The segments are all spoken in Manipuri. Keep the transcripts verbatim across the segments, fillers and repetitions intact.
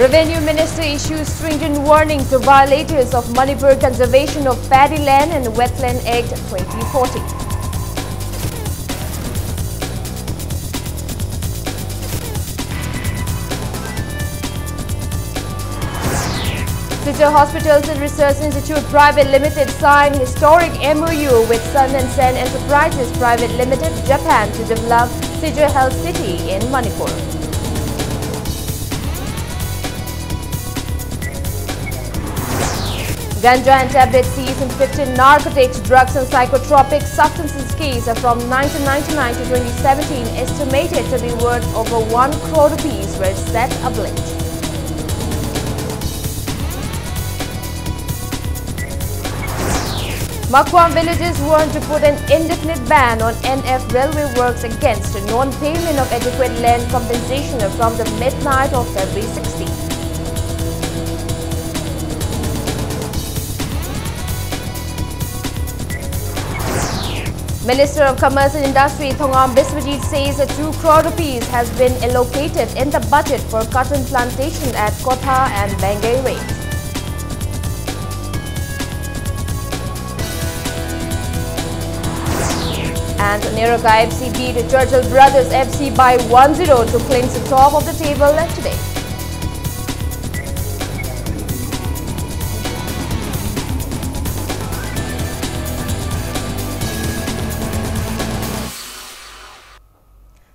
Revenue Minister issues stringent warning to violators of Manipur Conservation of Paddy Land and Wetland Act twenty fourteen. Silchar Hospitals and Research Institute Private Limited sign historic M O U with Sun and Sen Enterprises Private Limited, Japan, to develop Silchar Health City in Manipur. Ganja and tablets seized in fifteen narcotics, drugs and psychotropic substances case from nineteen ninety-nine to twenty seventeen, estimated to be worth over one crore rupees, were set ablaze. Makwan villagers warned to put an indefinite ban on N F railway works against non-payment of adequate land compensation from the midnight of February sixteenth. Minister of Commerce and Industry Thongam Biswajit says a two crore rupees has been allocated in the budget for cotton plantation at Kotha and Bangei range. And Neroka F C beat Churchill Brothers F C by one zero to clinch the top of the table today.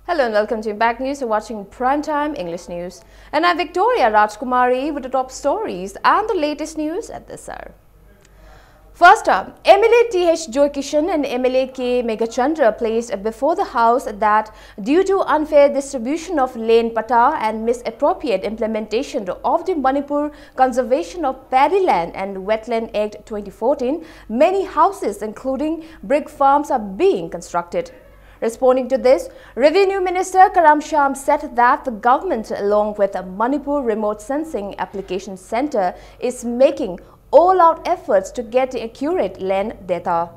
Hello and welcome to Impact News. You're watching Prime Time English News. And I'm Victoria Rajkumari with the top stories and the latest news at this hour. First up, M L A T H Joy Kishan and M L A K Meghachandra placed before the House that due to unfair distribution of land patta and misappropriate implementation of the Manipur Conservation of Paddy Land and Wetland Act twenty fourteen, many houses, including brick farms, are being constructed. Responding to this, Revenue Minister Karam Shyam said that the government, along with the Manipur Remote Sensing Application Center, is making all-out efforts to get accurate land data.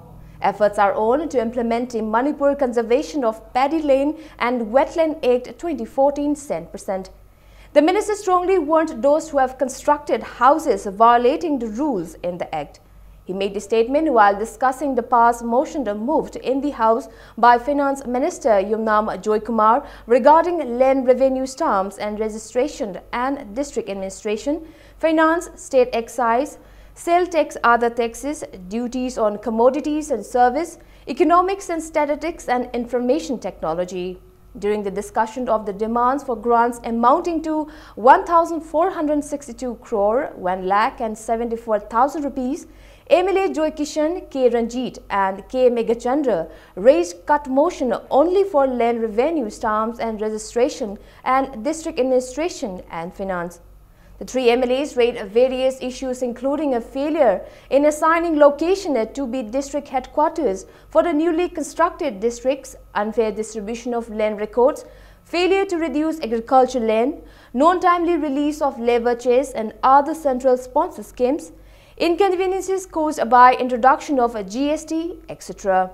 Efforts are on to implement the Manipur Conservation of Paddy Land and Wetland Act twenty fourteen Sen percent. The minister strongly warned those who have constructed houses violating the rules in the act. He made the statement while discussing the past motion moved in the House by Finance Minister Yumnam Joykumar regarding land revenue stamps and registration and district administration, finance, state excise, sale tax, other taxes, duties on commodities and service, economics and statistics and information technology. During the discussion of the demands for grants amounting to one thousand four hundred sixty-two crore, one lakh and seventy-four thousand rupees, M L A Joy Kishan, K Ranjit and K Meghachandra raised cut motion only for land revenue stamps and registration and district administration and finance. The three M L As raised various issues, including a failure in assigning location at two B district headquarters for the newly constructed districts, unfair distribution of land records, failure to reduce agricultural land, non-timely release of labour chest and other central sponsored schemes, inconveniences caused by introduction of a G S T, et cetera.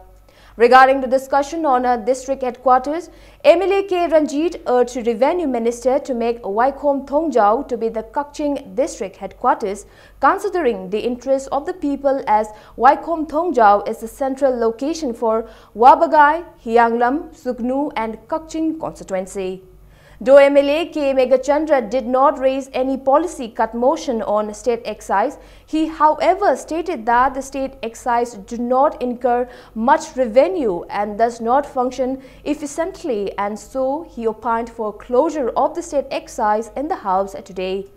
Regarding the discussion on a district headquarters, M L A K Ranjit urged Revenue Minister to make Vaikom Thongjao to be the Kakching district headquarters, considering the interests of the people, as Vaikom Thongjao is the central location for Wabagai, Hianglam, Sugnu and Kakching constituency. Though M L A K Meghachandra did not raise any policy cut motion on state excise, he, however, stated that the state excise do not incur much revenue and does not function efficiently, and so he opined for closure of the state excise in the House today.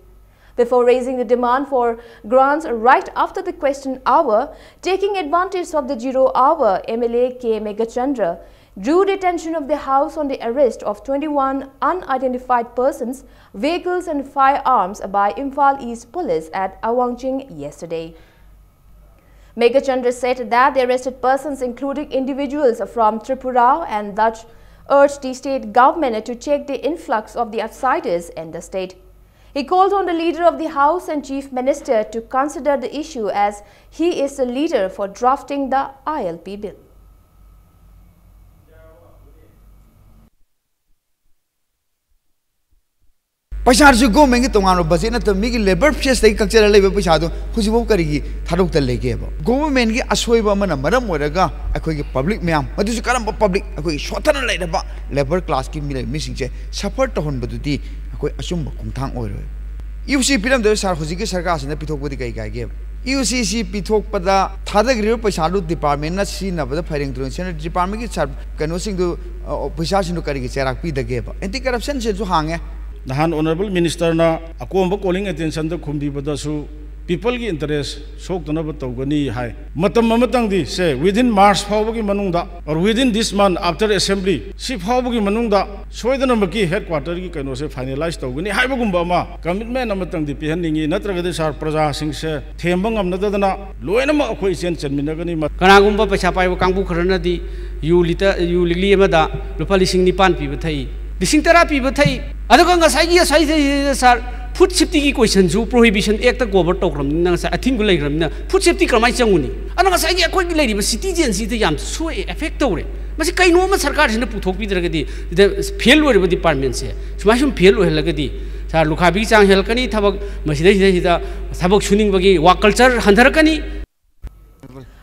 Before raising the demand for grants right after the question hour, taking advantage of the zero hour, M L A K Meghachandra drew the attention of the House on the arrest of twenty-one unidentified persons, vehicles and firearms by Imphal East Police at Awangching yesterday. Meghachandra said that the arrested persons included individuals from Tripura and Dutch, urged the state government to check the influx of the outsiders in the state. He called on the leader of the House and Chief Minister to consider the issue, as he is the leader for drafting the I L P bill. ꯄꯩꯁꯥꯗꯨꯁꯨ ꯒꯣꯔꯃꯦꯟꯒꯤ ꯇꯣꯉꯥꯟꯕ ꯕꯖꯦꯠ ꯅꯠꯇꯕ, ꯃꯤꯒꯤ ꯂꯦꯕꯔ ꯐꯦꯁꯇꯒꯤ ꯀꯛꯆꯔ ꯂꯩꯕ ꯄꯩꯁꯥꯗꯣ ꯍꯧꯖꯤꯛꯐꯥꯎ ꯀꯔꯤꯒꯤ ꯊꯥꯗꯣꯛꯇ ꯂꯩꯒꯦꯕ? ꯒꯣꯚꯔꯟꯃꯦꯟꯒꯤ ꯑꯁꯣꯏꯕ ꯑꯃꯅ ꯃꯔꯝ ꯑꯣꯏꯔꯒ ꯑꯩꯈꯣꯏꯒꯤ ꯄꯕ꯭ꯂꯤꯛ ꯃꯌꯥꯝ, ꯃꯗꯨꯁꯨ ꯀꯔꯝꯕ ꯄꯕ꯭ꯂꯤꯛ? ꯑꯩꯈꯣꯏꯒꯤ ꯁꯣꯠꯊꯅ ꯂꯩꯔꯕ ꯂꯦꯕꯔ ꯀ꯭ꯂꯥꯁꯀꯤ ꯃꯤ ꯂꯩ-, ꯃꯤꯁꯤꯡꯁꯦ ꯁꯐꯔ ꯇꯧꯍꯟꯕꯗꯨꯗꯤ ꯑꯩꯈꯣꯏ ꯑꯆꯨꯝꯕ ꯈꯣꯡꯊꯥꯡ ꯑꯣꯏꯔꯣꯏ꯫ ꯌꯨ ꯁꯤ ꯄꯤꯔꯝꯗꯕ ꯁꯥꯔ, ꯍꯧꯖꯤꯛꯀꯤ ꯁꯔꯀꯥꯔꯁꯤꯅ ꯄꯤꯊꯣꯛꯄꯗꯤ ꯀꯩ ꯀꯥꯏꯒꯦꯕ? ꯌꯨ ꯁꯤ ꯁꯤ ꯄꯤꯊꯣꯛꯄꯗ ꯊꯥꯗꯈ꯭ꯔꯤꯕ ꯄꯩꯁꯥꯗꯨ ꯗꯤꯄꯥꯔꯠꯃꯦꯟꯅ ꯁꯤꯖꯤꯟꯅꯕꯗ ꯐꯩꯔꯦꯡ ꯇꯨꯔꯦꯡ ꯁꯤꯖꯤꯟꯅ-, ꯗꯤꯄꯥꯔꯠꯃꯦꯟꯒꯤ ꯁꯥꯔ, ꯀꯩꯅꯣꯁꯤꯡꯗꯨ, ꯑ, ꯄꯩꯁꯥꯁꯤꯡꯗꯨ ꯀꯔꯤꯒꯤ ꯆꯩꯔꯥꯛ ꯄꯤꯗꯒꯦꯕ? ꯑꯦꯟꯇꯤ ꯀꯔꯞꯁꯟ ꯁꯦꯜꯁꯨ ꯍꯥꯡꯉꯦ꯫ ꯅꯍꯥꯟ ꯑꯣꯅꯔꯦꯕꯜ ꯃꯤꯅꯤꯁꯇꯔꯅ ꯑꯀꯣꯝꯕ ꯀꯣꯂꯤꯡ ꯑꯦꯇꯦꯟꯁꯟꯗ ꯈꯨꯝꯕꯤꯕꯗꯁꯨ ꯄꯤꯄꯜꯒꯤ ꯏꯟꯇꯔꯦꯁ ꯁꯣꯛꯇꯅꯕ ꯇꯧꯒꯅꯤ ꯍꯥꯏ꯫ ꯃꯇꯝ ꯑꯃꯇꯪꯗꯤ ꯁꯦ, within March ꯐꯥꯎꯕꯒꯤ ꯃꯅꯨꯡꯗ, or within this month after assembly, ꯁꯤ ꯐꯥꯎꯕꯒꯤ ꯃꯅꯨꯡꯗ ꯁꯣꯏꯗꯅꯃꯛꯀꯤ ꯍꯦꯗ ꯀ꯭ꯋꯥꯇꯔꯒꯤ ꯀꯩꯅꯣꯁꯦ ꯐꯥꯏꯅꯦꯂꯥꯏꯁ ꯇꯧꯒꯅꯤ ꯍꯥꯏꯕꯒꯨꯝꯕ ꯑꯃ ꯀꯃꯤꯠꯃꯦꯟ ꯑꯃꯇꯪꯗꯤ ꯄꯤꯍꯟꯅꯤꯡꯉꯤ꯫ ꯅꯠꯇ꯭ꯔꯒꯗꯤ ꯁꯥꯔ, ꯄ꯭ꯔꯖꯥꯁꯤꯡꯁꯦ ꯊꯦꯝꯕ ꯉꯝꯅꯗꯗꯅ ꯂꯣꯏꯅꯃꯛ ꯑꯩꯈꯣꯏ ꯏꯆꯦꯟ ꯆꯟꯃꯤꯟꯅꯒꯅꯤ꯫ ꯀꯅꯥꯒꯨꯝꯕ ꯄꯩꯁꯥ ꯄꯥꯏꯕ ꯀꯥꯡꯕꯨ ꯈꯔꯅꯗꯤ ꯌꯨ ꯂꯤꯇꯔ, ꯌꯨ ꯂꯤꯛꯂꯤ ꯑꯃꯗ ꯂꯨꯄꯥ ꯂꯤꯁꯤꯡ ꯅꯤꯄꯥꯟ ꯄꯤꯕ ꯊꯛꯏ, ꯂꯤꯁꯤꯡ ꯇꯔꯥ ꯄꯤꯕ ꯊꯛꯏ꯫ ꯑꯗꯨꯒ ꯉꯁꯥꯏꯒꯤ, ꯉꯁꯥꯏꯒꯤ ꯁꯥꯔ, ꯐꯨꯗ ꯁꯦꯐꯇꯤꯒꯤ ꯀꯣꯏꯁꯟꯁꯨ ꯄ꯭ꯔꯣꯍꯤꯕꯤꯁꯟ ꯑꯦꯛꯇ ꯀꯣꯚꯔ ꯇꯧꯈ꯭ꯔꯕꯅꯤꯅ, ꯉꯁꯥꯏ ꯑꯊꯤꯡꯕ ꯂꯩꯈ꯭ꯔꯕꯅꯤꯅ ꯐꯨꯗ ꯁꯦꯐꯇꯤ ꯀꯔꯝꯍꯥꯏꯅ ꯆꯪꯉꯨꯅꯤ? ꯑꯗꯣ ꯉꯁꯥꯏꯒꯤ ꯑꯩꯈꯣꯏꯒꯤ ꯂꯩꯔꯤꯕ ꯁꯤꯇꯤꯖꯦꯟꯁꯤꯗ ꯌꯥꯝ ꯁꯣꯛꯑꯦ, ꯑꯦꯐꯦꯛ ꯇꯧꯔꯦ꯫ ꯃꯁꯤ ꯀꯩꯅꯣ ꯑꯃ ꯁꯔꯀꯥꯔꯁꯤꯅ ꯄꯨꯊꯣꯛꯄꯤꯗ꯭ꯔꯒꯗꯤ, ꯁꯤꯗ ꯐꯦꯜ ꯑꯣꯏꯔꯤꯕ ꯗꯤꯄꯥꯔꯠꯃꯦꯟꯁꯦ ꯁꯨꯃꯥꯏ ꯁꯨꯝ ꯐꯦꯜ ꯑꯣꯏꯍꯜꯂꯒꯗꯤ, ꯁꯥꯔ, ꯂꯨꯈꯥꯕꯤꯒꯤ ꯆꯥꯡ ꯍꯦꯜꯂꯛꯀꯅꯤ, ꯊꯕꯛ ꯃꯁꯤꯗꯩꯁꯤꯗꯩꯁꯤꯗ ꯊꯕꯛ ꯁꯨꯅꯤꯡꯕꯒꯤ ꯋꯥꯛ culture ꯍꯟꯊꯔꯛꯀꯅꯤ꯫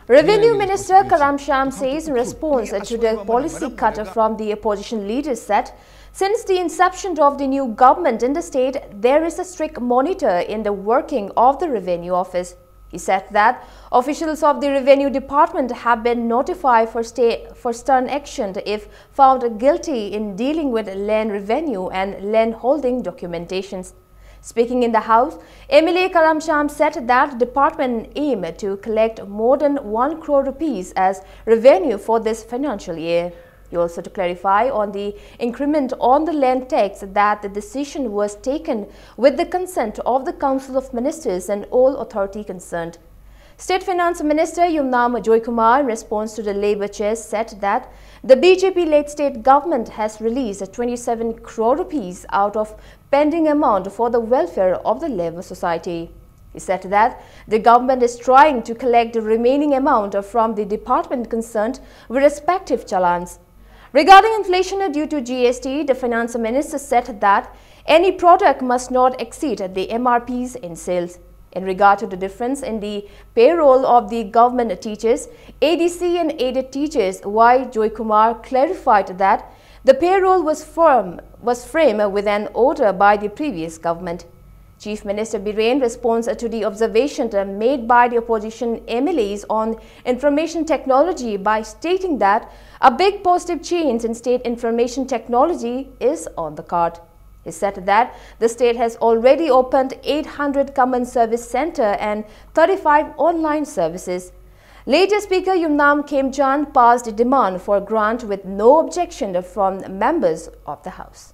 Revenue Minister Karamshyam says in response to the policy cut from the opposition leaders that since the inception of the new government in the state, there is a strict monitor in the working of the Revenue Office. He said that officials of the Revenue Department have been notified for, stay, for stern action if found guilty in dealing with land revenue and land holding documentations. Speaking in the House, M L A Karamshyam said that department aim to collect more than one crore rupees as revenue for this financial year. He also to clarify on the increment on the land tax that the decision was taken with the consent of the Council of Ministers and all authority concerned. State Finance Minister Yumnam Joykumar, in response to the Labour Chair, said that the B J P-led state government has released twenty-seven crore rupees out of pending amount for the welfare of the Labour Society. He said that the government is trying to collect the remaining amount from the department concerned with respective challans. Regarding inflation due to G S T, the finance minister said that Any product must not exceed the M R Ps in sales. In regard to the difference in the payroll of the government teachers, A D C and aided teachers, Y Joykumar clarified that the payroll was firm, was framed with an order by the previous government. Chief Minister Biren responds to the observation made by the opposition M L As on information technology by stating that a big positive change in state information technology is on the card. He said that the state has already opened eight hundred common service center and thirty-five online services. Later, Speaker Yumnam Khemchand passed a demand for grant with no objection from members of the House.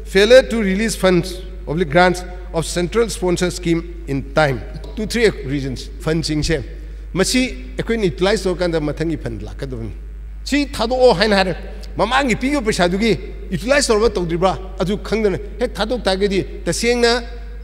Failure to release funds, oblique grants of central sponsor scheme in time. Two, three reasons. Fund ꯁꯤꯡꯁꯦ ꯃꯁꯤ ꯑꯩꯈꯣꯏꯅ utilize ꯇꯧꯔꯀꯥꯟꯗ ꯃꯊꯪꯒꯤ fund ꯂꯥꯛꯀꯗꯕꯅꯤ꯫ ꯁꯤ ꯊꯥꯗꯣꯛꯑꯣ ꯍꯥꯏꯅ ꯍꯥꯏꯔꯦ꯫ ꯃꯃꯥꯡꯒꯤ ꯄꯤꯈꯤꯕ ꯄꯩꯁꯥꯗꯨꯒꯤ utilize ꯇꯧꯔꯕ ꯇꯧꯗ꯭ꯔꯤꯕ꯭ꯔꯥ ꯑꯗꯨ ꯈꯪꯗꯅ ꯍꯦꯛ ꯊꯥꯗꯣꯛ ꯇꯥꯔꯒꯗꯤ ꯇꯁꯦꯡꯅ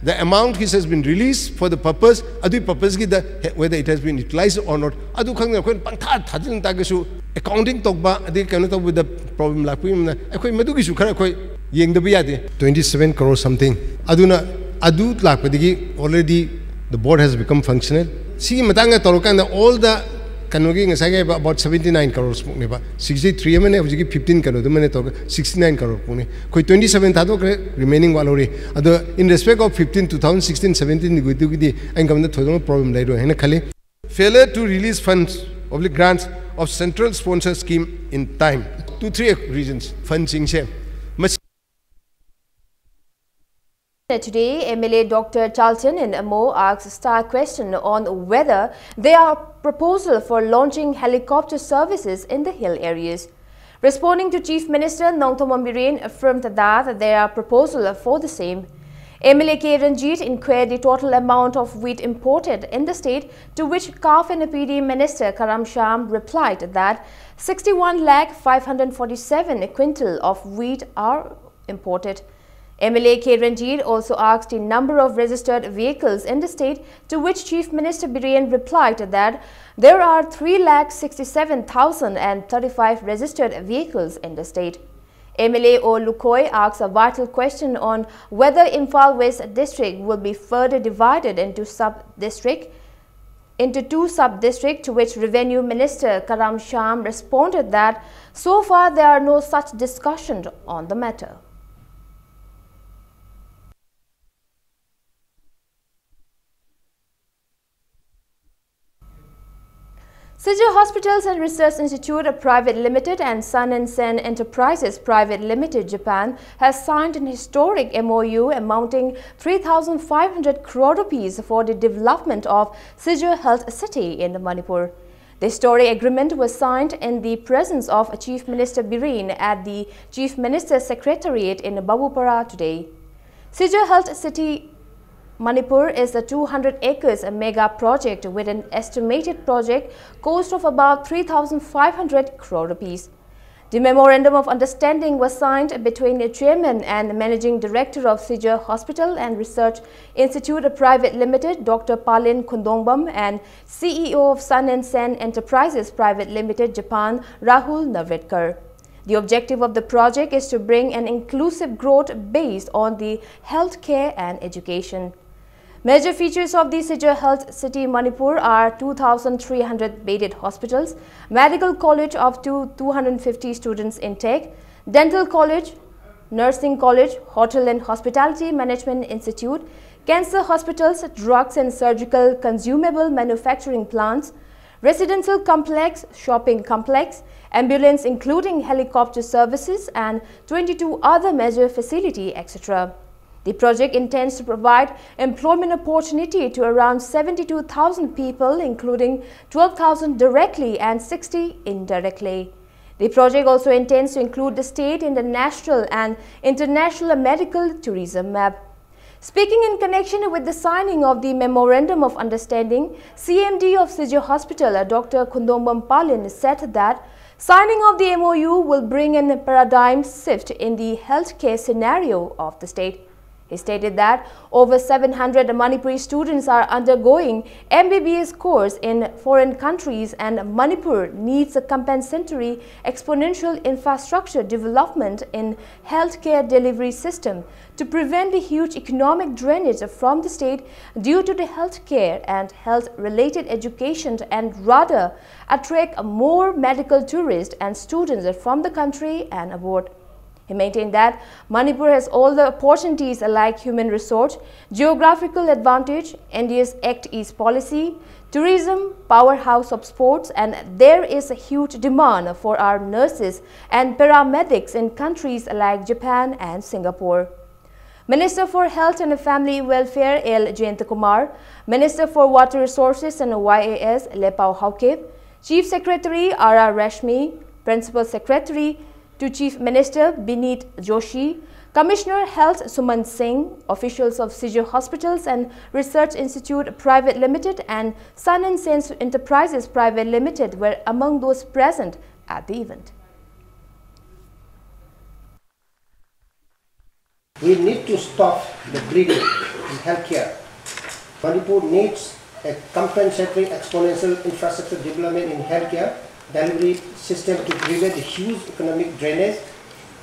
the amount which has been released for the purpose, ꯑꯗꯨꯒꯤ purpose ꯀꯤꯗ whether it has been utilized or not, ꯑꯗꯨ ꯈꯪꯗꯅ ꯑꯩꯈꯣꯏꯅ ꯄꯪꯊꯥ ꯊꯥꯖꯤꯟ ꯇꯥꯔꯒꯁꯨ accounting ꯇꯧꯕ ꯑꯗꯒꯤ ꯀꯩꯅꯣ ꯇꯧꯕꯗ problem ꯂꯥꯛꯄꯒꯤ ꯃꯔꯝꯅ ꯑꯩꯈꯣꯏ ꯃꯗꯨꯒꯤꯁꯨ ꯈꯔ ꯑꯩꯈꯣꯏ ꯌꯦꯡꯗꯕ ꯌꯥꯗꯦ꯫ Twenty seven crore something꯫ ꯑꯗꯨꯅ ꯑꯗꯨ ꯂꯥꯛꯄꯗꯒꯤ already the board has become functional꯫ ꯁꯤꯒꯤ ꯃꯇꯥꯡꯗ ꯇꯧꯔꯀꯥꯟꯗ all the ꯀꯩꯅꯣꯒꯤ ꯉꯁꯥꯏꯒꯤ ꯍꯥꯏꯕ about seventy nine crores ꯃꯨꯛꯅꯦꯕ꯫ Sixty three ꯑꯃꯅꯦ, ꯍꯧꯖꯤꯛꯀꯤ fifteen ꯀꯩꯅꯣꯗꯨꯃꯅꯦ ꯇꯧꯔꯒ sixty nine crore ꯃꯨꯛꯅꯦ꯫ ꯑꯩꯈꯣꯏ twenty seven ꯊꯥꯗꯣꯛꯈ꯭ꯔꯦ, remaining ꯋꯥꯠꯍꯧꯔꯤ꯫ ꯑꯗꯣ in respect of fifteen, two thousand sixteen seventeen ꯒꯤꯗꯨꯒꯤꯗꯤ ꯑꯩꯅ ꯀꯝꯗ ꯊꯣꯏꯗꯣꯛꯅ problem ꯂꯩꯔꯣꯏ ꯍꯥꯏꯅ ꯈꯜꯂꯤ꯫ Failure to release funds, oblique grants of central sponsor scheme in time. Two, three reasons. Fund ꯁꯤꯡꯁꯦ ꯃꯁꯤ Today, M L A Doctor Charlton Enamor asked Star Question on whether there are proposal for launching helicopter services in the hill areas. Responding to Chief Minister Nongthombam Biren, affirmed that there are proposal for the same. M L A K Ranjit inquired the total amount of wheat imported in the state, to which CAF and P D A Minister Karam Shyam replied that sixty-one lakh five hundred forty-seven quintal of wheat are imported. M L A K Ranjit also asked the number of registered vehicles in the state, to which Chief Minister Biren replied that there are three lakh sixty-seven thousand thirty-five registered vehicles in the state. M L A O Lukhoi asked a vital question on whether Imphal West district will be further divided into sub-district into two sub-districts, to which Revenue Minister Karam Shyam responded that so far there are no such discussions on the matter. Sijur Hospitals and Research Institute Private Limited and Sun and Sen Enterprises Private Limited, Japan, has signed an historic M O U amounting three thousand five hundred crore rupees for the development of Sijur Health City in Manipur. The historic agreement was signed in the presence of Chief Minister Biren at the Chief Minister's Secretariat in Babupara today. Sijur Health City Manipur is a two hundred acres mega project with an estimated project cost of about three thousand five hundred crore rupees. The memorandum of understanding was signed between the chairman and managing director of Sijur Hospital and Research Institute Private Limited, Doctor Palin Khundongbam, and C E O of Sun and Sen Enterprises Private Limited, Japan, Rahul Navetkar. The objective of the project is to bring an inclusive growth based on the healthcare and education. Major features of the Sijur Health City Manipur are two thousand three hundred bedded hospitals, medical college of two, two hundred fifty students intake, dental college, nursing college, hotel and hospitality management institute, cancer hospitals, drugs and surgical consumable manufacturing plants, residential complex, shopping complex, ambulance including helicopter services and twenty-two other major facility, et cetera. The project intends to provide employment opportunity to around seventy-two thousand people, including twelve thousand directly and sixty indirectly. The project also intends to include the state in the national and international medical tourism map. Speaking in connection with the signing of the Memorandum of Understanding, C M D of Sijur Hospital, Doctor Khundongbam Palin, said that Signing of the M O U will bring in a paradigm shift in the healthcare scenario of the state. He stated that over seven hundred Manipuri students are undergoing M B B S course in foreign countries, and Manipur needs a compensatory exponential infrastructure development in healthcare delivery system to prevent the huge economic drainage from the state due to the healthcare and health-related education, and rather attract more medical tourists and students from the country and abroad. He maintained that Manipur has all the opportunities like human resource, geographical advantage, India's Act East policy, tourism, powerhouse of sports, and there is a huge demand for our nurses and paramedics in countries like Japan and Singapore. Minister for Health and Family Welfare L Jayantakumar, Minister for Water Resources and Y A S Lepao Haokip, Chief Secretary R R Rashmi, Principal Secretary to Chief Minister Bineet Joshi, Commissioner Health Suman Singh, officials of Sijur Hospitals and Research Institute Private Limited and Sun and Sons Enterprises Private Limited were among those present at the event. We need to stop the bleeding in healthcare. Manipur needs a compensatory exponential infrastructure development in healthcare delivery system to prevent the huge economic drainage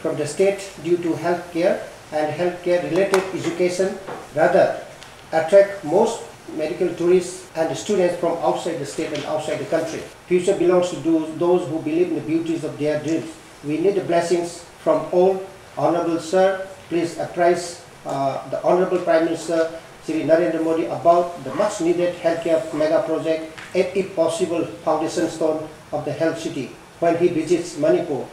from the state due to healthcare and healthcare related education, rather attract most medical tourists and students from outside the state and outside the country. Future belongs to those, those who believe in the beauties of their dreams. We need the blessings from all. Honorable Sir, please apprise uh, the Honorable Prime Minister Shri Narendra Modi about the much needed healthcare mega project and, if possible, foundation stone of the health city when he visits Manipur.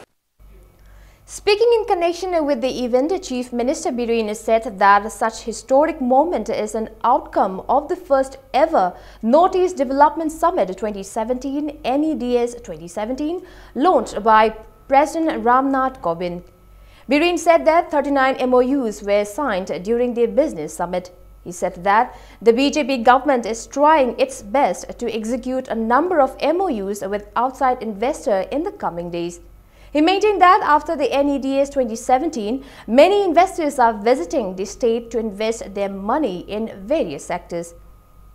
Speaking in connection with the event, Chief Minister Biren said that such historic moment is an outcome of the first ever Northeast Development Summit twenty seventeen, N E D S twenty seventeen, launched by President Ram Nath Kovind. Biren said that thirty-nine M O Us were signed during the business summit. He said that the B J P government is trying its best to execute a number of M O Us with outside investor in the coming days. He maintained that after the N E D S twenty seventeen, many investors are visiting the state to invest their money in various sectors.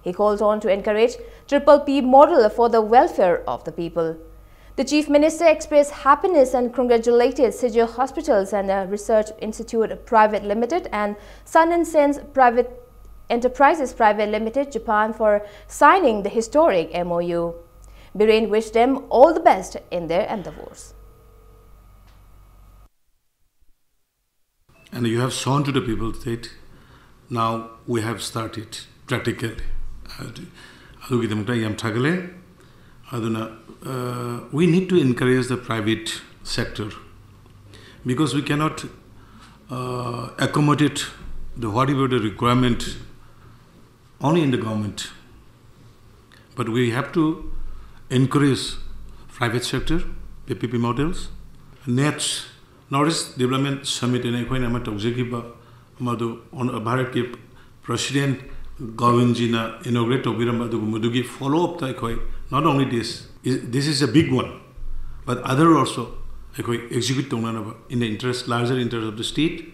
He called on to encourage triple P model for the welfare of the people. The Chief Minister expressed happiness and congratulated Sijir Hospitals and uh, Research Institute Private Limited and Sun and Sons Private Enterprises Private Limited, Japan, for signing the historic M O U. Biren wished them all the best in their endeavors. And you have shown to the people that now we have started practically. ꯑꯗꯨꯒꯤꯗꯃꯛꯇ ꯌꯥꯝ ꯊꯥꯒꯠꯂꯦ꯫ ꯑꯗꯨꯅ, uh, we need to encourage the private sector because we cannot, uh, accommodate the whatever the requirement only in the government. But we have to encourage private sector, P P P models. Next, North East Development Summit ꯑꯅ ꯑꯩꯈꯣꯏꯅ ꯑꯃ ꯇꯧꯖꯈꯤꯕ, ꯃꯗꯨ ꯚꯥꯔꯠꯀꯤ President ꯒꯣꯕꯤꯟꯖꯤꯅ inaugurate ꯇꯧꯕꯤꯔꯝꯕ ꯑꯗꯨꯒꯨꯝꯕꯗꯨꯒꯤ follow up ꯇ ꯑꯩꯈꯣꯏ, not only this, this is a big one, but other also ꯑꯩꯈꯣꯏ execute ꯇꯧꯅꯅꯕ in the interest, larger interest of the state,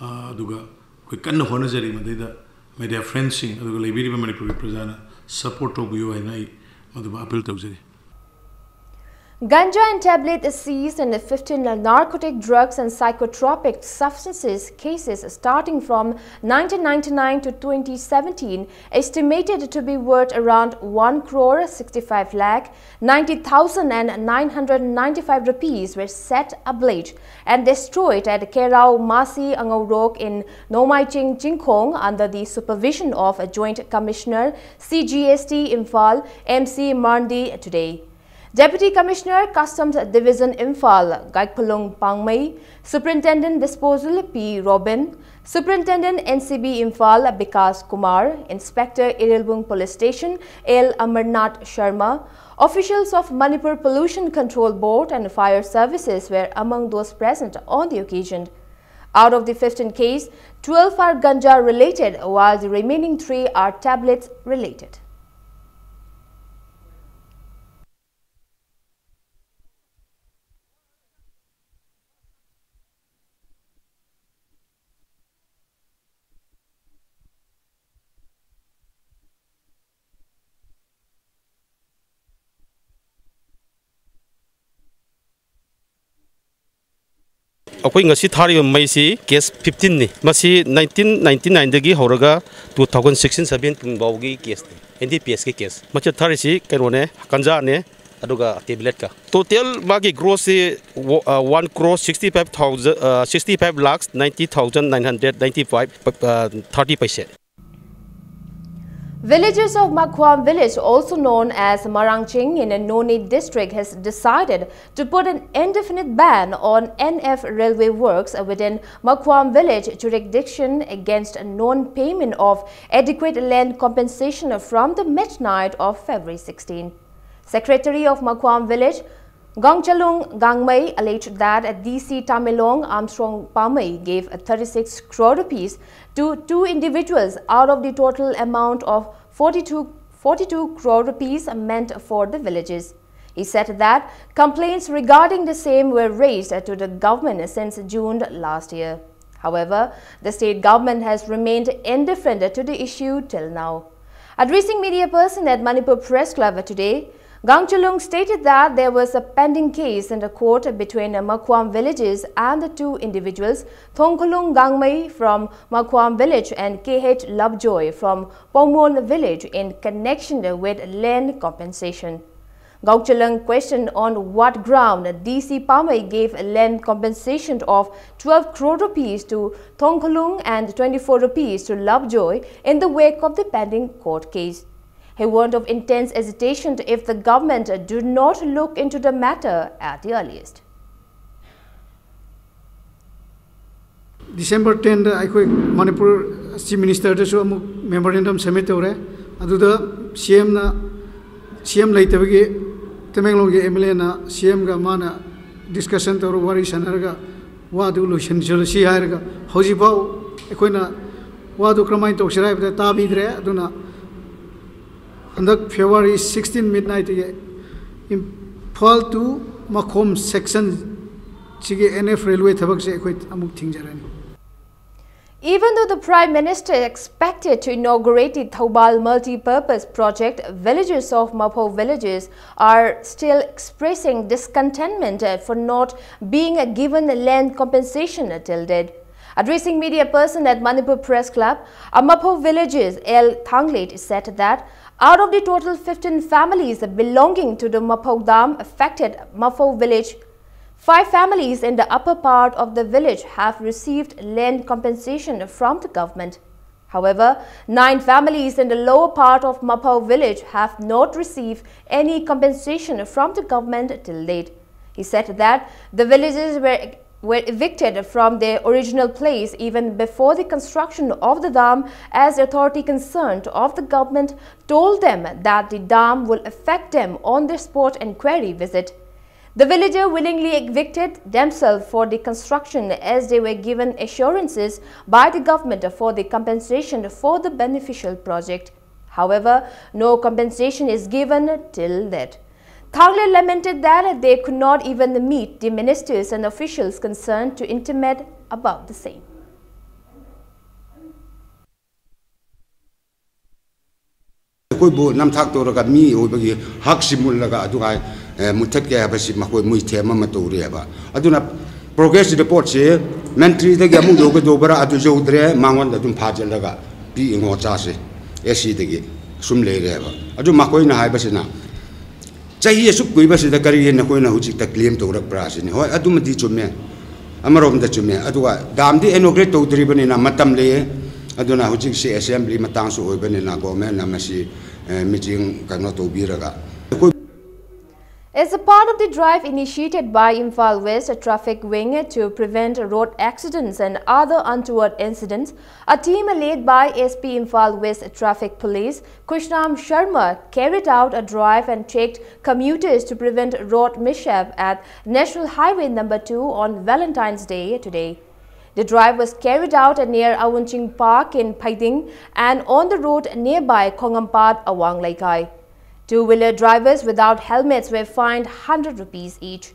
ꯑꯗꯨꯒ ꯑꯩꯈꯣꯏ ꯀꯟꯅ ꯍꯣꯠꯅꯖꯔꯤ꯫ ꯃꯗꯩꯗ media friends ꯁꯤꯡ ꯑꯗꯨꯒ ꯂꯩꯕꯤꯔꯤꯕ ꯃꯅꯤꯄꯨꯔꯒꯤ ꯄ꯭ꯔꯖꯥꯅ support ꯇꯧꯕꯤꯌꯨ ꯍꯥꯏꯅ ꯑꯩ ꯃꯗꯨꯃ appeal ꯇꯧꯖꯔꯤ꯫ Ganja and tablet seized and fifteen narcotic drugs and psychotropic substances cases starting from nineteen ninety-nine to twenty seventeen, estimated to be worth around one crore sixty-five lakh ninety thousand and nine hundred ninety-five rupees, were set ablaze and destroyed at Kerau Masi Angaurok in Nomaiching Chingkhong under the supervision of Joint Commissioner C G S T Imphal, M C Marndi, today. Deputy Commissioner, Customs Division, Imphal, Gaikpalung Pangmei, Superintendent Disposal, P Robin, Superintendent, N C B, Imphal, Bikas Kumar, Inspector, Irilbung Police Station, L Amarnath Sharma, officials of Manipur Pollution Control Board and fire services were among those present on the occasion. Out of the fifteen case, twelve are ganja related, while the remaining three are tablets related. ꯑꯩꯈꯣꯏ ꯉꯁꯤ ꯊꯥꯔꯤꯕ ꯃꯩꯁꯤ ꯀꯦꯁ ꯐꯤꯐꯇꯤꯟꯅꯤ꯫ ꯃꯁꯤ ꯅꯥꯏꯟꯇꯤꯟ ꯅꯥꯏꯟꯇꯤ ꯅꯥꯏꯟꯗꯒꯤ ꯍꯧꯔꯒ ꯇꯨ ꯊꯥꯎꯖꯟ ꯁꯤꯛꯁꯇꯤꯟ ꯁꯚꯦꯟꯇꯤꯟ ꯐꯥꯎꯒꯤ ꯀꯦꯁꯅꯤ, ꯑꯦꯟ ꯗꯤ ꯄꯤ ꯑꯦꯁꯀꯤ ꯀꯦꯁ꯫ ꯃꯁꯤꯗ ꯊꯥꯔꯤꯁꯤ ꯀꯩꯅꯣꯅꯦ, ꯒꯟꯖꯥꯅꯦ, ꯑꯗꯨꯒ ꯇꯦꯕ꯭ꯂꯦꯠꯀ꯫ ꯇꯣꯇꯦꯜ ꯃꯥꯒꯤ ꯒ꯭ꯔꯣꯁꯁꯤ one crore sixty five thousand, sixty five lakh ninety thousand nine hundred ninety five thirty ꯄꯩꯁꯦ꯫ Villagers of Makhwam village, also known as Marangching in Noney district, has decided to put an indefinite ban on N F railway works within Makhwam village jurisdiction against non-payment of adequate land compensation from the midnight of February sixteen. Secretary of Makhwam village, Gangchalung Gangmei, alleged that D C Tamenglong Armstrong Pamei gave thirty-six crore rupees to two individuals out of the total amount of forty-two, forty-two crore rupees meant for the villages. He said that complaints regarding the same were raised to the government since June last year. However, the state government has remained indifferent to the issue till now. Addressing media person at Manipur Press Club today, Gangchalung stated that there was a pending case in the court between Makhwam villages and the two individuals, Thongkhulung Gangmei from Makhwam village and K H Labjoy from Pomon village, in connection with land compensation. Gangchalung questioned on what ground D C Pamei gave land compensation of twelve crore rupees to Thongkhulung and twenty-four rupees to Labjoy in the wake of the pending court case. He warned of intense agitation if the government do not look into the matter at the earliest. December tenꯗ ꯑꯩꯈꯣꯏ ꯃꯅꯤꯄꯨꯔ Chief Ministerꯗꯁꯨ ꯑꯃꯨꯛ memorandum submit ꯇꯧꯔꯦ꯫ ꯑꯗꯨꯗ C Mꯅ, C M ꯂꯩꯇꯕꯒꯤ ꯇꯃꯦꯡꯂꯣꯡꯒꯤ M L Aꯅ C Mꯒ ꯃꯥꯅ discussion ꯇꯧꯔ, ꯋꯥꯔꯤ ꯁꯥꯟꯅꯔꯒ ꯋꯥꯗꯨ ꯂꯣꯏꯁꯤꯟꯁꯤꯜꯂꯁꯤ ꯍꯥꯏꯔꯒ ꯍꯧꯖꯤꯛꯐꯥꯎ ꯑꯩꯈꯣꯏꯅ ꯋꯥꯗꯨ ꯀꯔꯝꯍꯥꯏꯅ ꯇꯧꯁꯤꯔꯥ ꯍꯥꯏꯕꯗ ꯇꯥꯕꯤꯗ꯭ꯔꯦ꯫ ꯑꯗꯨꯅ ꯍꯟꯗꯛ February sixteen midnightꯇꯒꯤ Imphal to ꯃꯈꯣꯝ section ꯁꯤꯒꯤ N F railway ꯊꯕꯛꯁꯦ ꯑꯩꯈꯣꯏ ꯑꯃꯨꯛ ꯊꯤꯡꯖꯔꯅꯤ꯫ Even though the Prime Minister expected to inaugurate the Thoubal multi-purpose project, villagers of Maphou villages are still expressing discontentment uh, for not being given land compensation till date. Addressing media person at Manipur Press Club, a Maphou villager L Thanglet said that out of the total fifteen families belonging to the Maphou dam affected Maphou village, five families in the upper part of the village have received land compensation from the government. However, nine families in the lower part of Maphou village have not received any compensation from the government till date. He said that the villages were, were evicted from their original place even before the construction of the dam, as authority concerned of the government told them that the dam will affect them on their spot inquiry visit. The villager willingly evicted themselves for the construction, as they were given assurances by the government for the compensation for the beneficial project. However, no compensation is given till that. Thangle lamented that they could not even meet the ministers and officials concerned to intimate about the same. ꯑꯩꯈꯣꯏꯕꯨ ꯅꯝꯊꯥꯛ ꯇꯧꯔꯒ ꯃꯤ ꯑꯣꯏꯕꯒꯤ ꯍꯛꯁꯤ ꯃꯨꯜꯂꯒ ꯑꯗꯨꯒ ꯃꯨꯠꯊꯠꯀꯦ ꯍꯥꯏꯕꯁꯤ ꯃꯈꯣꯏ ꯃꯣꯏ ꯊꯦꯝ ꯑꯃ ꯇꯧꯔꯤ ꯍꯥꯏꯕ꯫ ꯑꯗꯨꯅ progress reportꯁꯤ ꯃꯟꯇ꯭ꯔꯤꯗꯒꯤ ꯑꯃꯨꯛ ꯌꯧꯒꯗꯧꯕꯔꯥ ꯑꯗꯨ ꯌꯧꯗ꯭ꯔꯦ, ꯃꯉꯣꯟꯗ ꯑꯗꯨꯝ ꯐꯥꯖꯤꯜꯂꯒ ꯄꯤ ꯏꯉꯣ ꯆꯥꯁꯦ, ꯑꯦ ꯁꯤꯗꯒꯤ ꯁꯨꯝ ꯂꯩꯔꯦ ꯍꯥꯏꯕ꯫ ꯑꯗꯨ ꯃꯈꯣꯏꯅ ꯍꯥꯏꯕꯁꯤꯅ ꯆꯍꯤ ꯑꯁꯨꯛ ꯀꯨꯏꯕꯁꯤꯗ ꯀꯔꯤꯒꯤ ꯅꯈꯣꯏꯅ ꯍꯧꯖꯤꯛꯇ claim ꯇꯧꯔꯛꯄ꯭ꯔꯥ ꯁꯤꯅꯤ꯫ ꯍꯣꯏ, ꯑꯗꯨꯃꯗꯤ ꯆꯨꯝꯃꯦ, ꯑꯃꯔꯣꯝꯗ ꯆꯨꯝꯃꯦ꯫ ꯑꯗꯨꯒ damꯗꯤ inaugurate ꯇꯧꯗ꯭ꯔꯤꯕꯅꯤꯅ ꯃꯇꯝ ꯂꯩꯌꯦ꯫ ꯑꯗꯨꯅ ꯍꯧꯖꯤꯛꯁꯤ assembly ꯃꯇꯥꯡꯁꯨ ꯑꯣꯏꯕꯅꯤꯅ governmentꯅ ꯃꯁꯤ meeting ꯀꯩꯅꯣ ꯇꯧꯕꯤꯔꯒ ꯑꯩꯈꯣꯏ As a part of the drive initiated by Imphal West Traffic Wing to prevent road accidents and other untoward incidents, a team led by S P Imphal West Traffic Police, Khushnam Sharma, carried out a drive and checked commuters to prevent road mishap at National Highway number two on Valentine's Day today. The drive was carried out near Awunching Park in Phaiding and on the road nearby Khongampat Awang Leikai. Two-wheeler drivers without helmets were fined hundred rupees each.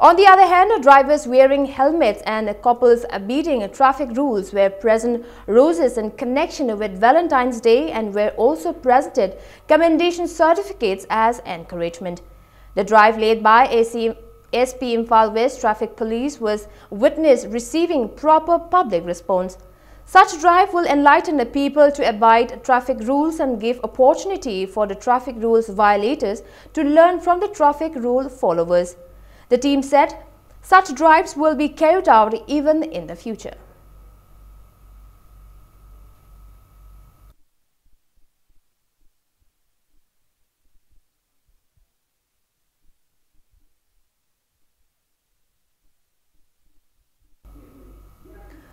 On the other hand, drivers wearing helmets and couples obeying traffic rules were present roses in connection with Valentine's Day and were also presented commendation certificates as encouragement. The drive led by A C, S P Imphal West Traffic Police was witnessed receiving proper public response. Such drive will enlighten the people to abide traffic rules and give opportunity for the traffic rules violators to learn from the traffic rule followers. The team said such drives will be carried out even in the future.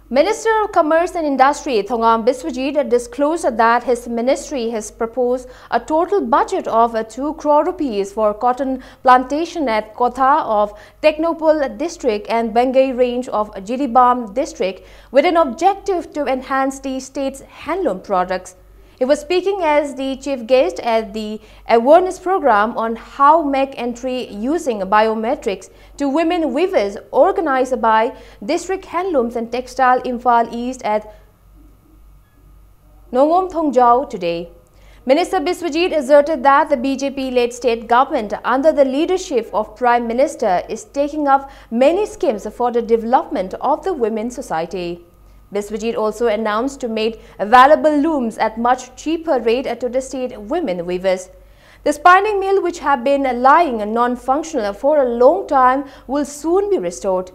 Minister of Commerce and Industry Thongam Biswajit disclosed that his ministry has proposed a total budget of uh, two crore rupees for cotton plantation at Kotha of Tengnoupal district and Bangei range of Jiribam district with an objective to enhance the state's handloom products. He was speaking as the chief guest at the awareness program on how make entry using biometrics to women weavers organized by District Handlooms and Textile Imphal East at Nongom Thongjao today. Minister Biswajit asserted that the B J P-led state government under the leadership of Prime Minister is taking up many schemes for the development of the women society. Biswajit also announced to make available looms at much cheaper rate to the state women weavers. The spinning mill, which have been lying non-functional for a long time, will soon be restored.